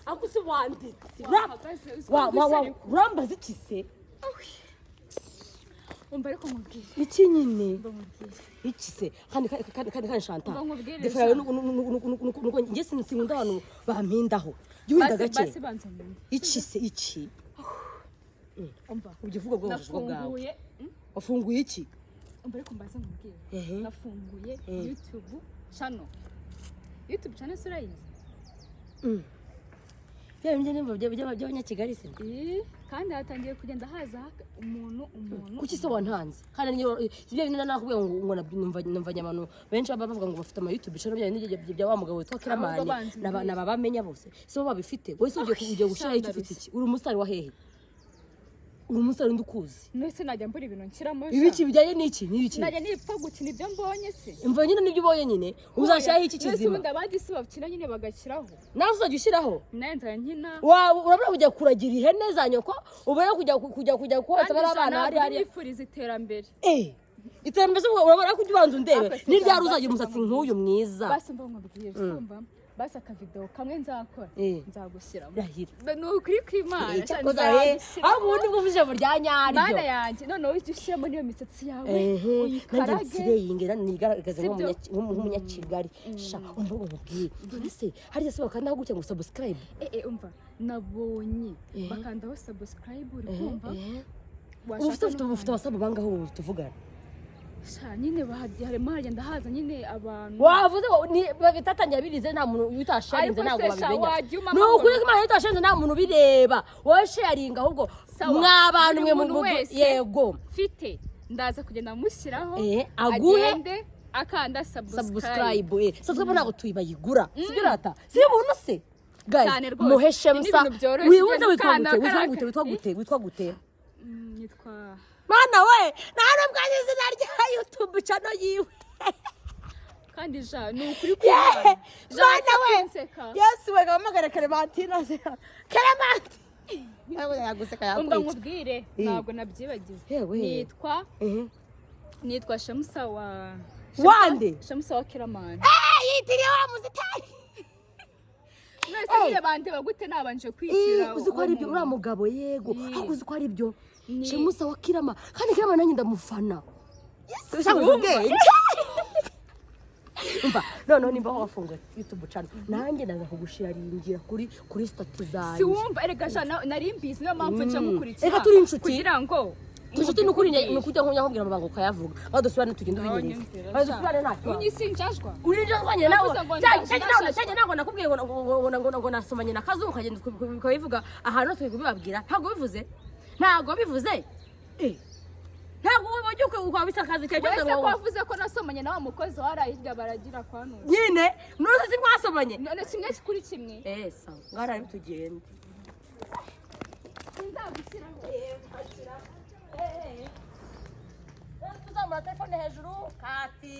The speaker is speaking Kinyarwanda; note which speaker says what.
Speaker 1: Ako se wanditse?
Speaker 2: Wahagaze, uzi ko
Speaker 1: Wa wa wa
Speaker 2: mbese ariko.
Speaker 1: Urambaza iki se?
Speaker 2: Umva, ariko nkubwire.
Speaker 1: Iki nyine?
Speaker 2: Umva nkubwire.
Speaker 1: Iki se kandi Shanta?
Speaker 2: Umva nkubwire,
Speaker 1: Défaut yawe
Speaker 2: Sha.
Speaker 1: nuko njye sinkunda abantu bampindaho. Jya uhinda
Speaker 2: Basi
Speaker 1: gake.
Speaker 2: basi, banza mwumve.
Speaker 1: Iki se, iki?
Speaker 2: Umva.
Speaker 1: Ujya uvuga bwo bwawe.
Speaker 2: Nafunguye
Speaker 1: Wafunguye iki?
Speaker 2: Umva, ariko mbaze nkubwire.
Speaker 1: Ehe.
Speaker 2: Nafunguye YouTube channel. YouTube channel se urayizi?
Speaker 1: Bya bindi nimba by'abanyakigali se?
Speaker 2: Eh, kandi hatangiye kugenda haza umuntu.
Speaker 1: Kuki se wantanze? Kandi niyo ibyo bintu nakubwiye ngo numva abantu benshi baba bavuga ngo bafite ama YouTube channel, bya bindi bya wa mugabo witwa Kiramani.
Speaker 2: Ahubwo banza umbwire.
Speaker 1: Nababamenya bose si bo babifite. Wowe se ugiye gushyiraho iki? Ufite iki? Uri umusitari wa hehe? Uri umusitari undi ukuzi?
Speaker 2: Nese najya mbura ibintu nshyiramo sha?
Speaker 1: Ibiki bijyanye n'iki n'ibiki?
Speaker 2: Najya nipfa gukina ibyo mbonye se?
Speaker 1: Imva nyine n'ibyo ubonye nyine, uzashyiraho iki
Speaker 2: Nese
Speaker 1: kizima?
Speaker 2: ubundi abandi si bakina nyine bagashyiraho?
Speaker 1: Nawe uzajya ushyiraho?
Speaker 2: Nawe nzajya nkina.
Speaker 1: Waba urabona kujya kuragira ihene za nyoko, ubona kujya kotsa
Speaker 2: Kandi
Speaker 1: bari
Speaker 2: sha,
Speaker 1: abana
Speaker 2: ntabwo
Speaker 1: hari hariya.
Speaker 2: nifuriza iterambere.
Speaker 1: Eh, iterambere se? Ubwo urabona ko ujya ubanza undebe.
Speaker 2: Ako se
Speaker 1: Ni ryari
Speaker 2: basi
Speaker 1: uzagira umusatsi nk'uyu mwiza?
Speaker 2: Basi mva nkubwire, twumva basi akavideo kamwe nzakora,
Speaker 1: Eh.
Speaker 2: nzagushyiramo.
Speaker 1: Rahira.
Speaker 2: Ni ukuri kw'Imana.
Speaker 1: Eh,
Speaker 2: Sha,
Speaker 1: cyakoze, eh,
Speaker 2: nzagushyiramo.
Speaker 1: ahubwo ubundi bwo ijambo rya nyaryo.
Speaker 2: Mana yanjye, noneho ujye ushyiramo n'iyo misatsi yawe,
Speaker 1: Ehe, nanjye
Speaker 2: uyikarage.
Speaker 1: nsireyinge, nigaragaze
Speaker 2: Sibyo?
Speaker 1: nk'umunyakigali sha. Umva ngo nkubwire, ese harya se bakandaho gutya ngo subscribe?
Speaker 2: Eh eh, umva, nabonye
Speaker 1: Eh.
Speaker 2: bakandaho subscribe, uri kumva?
Speaker 1: Ubu ufite abasabu bangaho ubu tuvugana?
Speaker 2: Sha, nyine harimo haragenda haza nyine abantu.
Speaker 1: Wavuze ngo bitatangira birize, nta muntu utasharinze
Speaker 2: Ariko
Speaker 1: ntabwo
Speaker 2: se sha,
Speaker 1: babimenya.
Speaker 2: wajya umpa
Speaker 1: Ni ukuri
Speaker 2: amahoro.
Speaker 1: ko Imana, utasharinze nta muntu ubireba. Wowe sharinga ahubwo.
Speaker 2: Sawa.
Speaker 1: Mwa bantu
Speaker 2: Buri
Speaker 1: mwe
Speaker 2: muntu wese
Speaker 1: yego.
Speaker 2: mfite, ndaza kugenda mushyiraho.
Speaker 1: Eh, aguhe.
Speaker 2: Agende akanda subscribe.
Speaker 1: Subscribe, eh, subscribe ntabwo tuyibayigura, sibyo rata? Si ubuntu se guys?
Speaker 2: Cyane rwose.
Speaker 1: Muhe
Speaker 2: Ibi ni
Speaker 1: Shemusa.
Speaker 2: ibintu byoroshye,
Speaker 1: Wibuze
Speaker 2: ugenda
Speaker 1: witwa
Speaker 2: ukanda
Speaker 1: gute? Witwa
Speaker 2: karaka.
Speaker 1: gute? Witwa gute? Witwa gute?
Speaker 2: Nitwa
Speaker 1: Mana we, nta nubwo azi izina rya YouTube channel yiwe.
Speaker 2: Kandi ja, ni ukuri
Speaker 1: Yeee!
Speaker 2: kw'Imana. Ja,
Speaker 1: Mana we!
Speaker 2: kunseka.
Speaker 1: Yesu we, gahamagara Clementine se. Clementine yaguseka,
Speaker 2: Umva
Speaker 1: yakwica.
Speaker 2: nkubwire.
Speaker 1: Eh.
Speaker 2: Ntabwo nabyibagiwe.
Speaker 1: Yewe.
Speaker 2: Nitwa
Speaker 1: Ehe.
Speaker 2: nitwa Shemusa wa
Speaker 1: Wande?
Speaker 2: Shemusa wa Kiramani.
Speaker 1: Eh, yitiriye wa musitari.
Speaker 2: Mwese
Speaker 1: Eh.
Speaker 2: nyine bandeba gute nabanje kwitira
Speaker 1: Eh, uzi ko ari ibyo
Speaker 2: uwo
Speaker 1: uriya
Speaker 2: muntu?
Speaker 1: mugabo, yego.
Speaker 2: Eh.
Speaker 1: Ariko uzi ko ari ibyo?
Speaker 2: Ni
Speaker 1: Shemusa wa Kirama, kandi Kirama nanjye ndamufana. Yesu,
Speaker 2: Wumva?
Speaker 1: ubwenge. Umva, noneho nimba wafunguye YouTube channel, nanjye ndaza kugusharingira kuri status zanjye.
Speaker 2: Si wumva erega sha, nari mbizi, niyo mpamvu nca mukurikira.
Speaker 1: Reka, turi inshuti.
Speaker 2: Kugira ngo
Speaker 1: Inshuti ni ukuri, ni ukujya nkubwira amabanga ukayavuga, aho dusubirane tugenda ubinyereka, aho dusubirane nta kibazo.
Speaker 2: Unyisinjajwa.
Speaker 1: Urinjazwanye nawe.
Speaker 2: Navuze ngo ndashashwa.
Speaker 1: Cyane, ntabwo nakubwiye ngo nasomanye na Kazungu, ukagenda ukabivuga ahantu hose kubibabwira. Ntabwo bivuze, ntabwo bivuze, eh, ntabwo wowe ujya ukabisakaza igihe cyose.
Speaker 2: Wese
Speaker 1: Ngo
Speaker 2: ko wavuze ko nasomanye na wa mukozi waraye hirya baragira kwa none.
Speaker 1: Nyine nuze si mwasomanye?
Speaker 2: None kimwe kuri kimwe.
Speaker 1: Eh, sawa, ngara tugende.
Speaker 2: Sinzagushyiraho.
Speaker 1: Tuzamura telefone hejuru kati.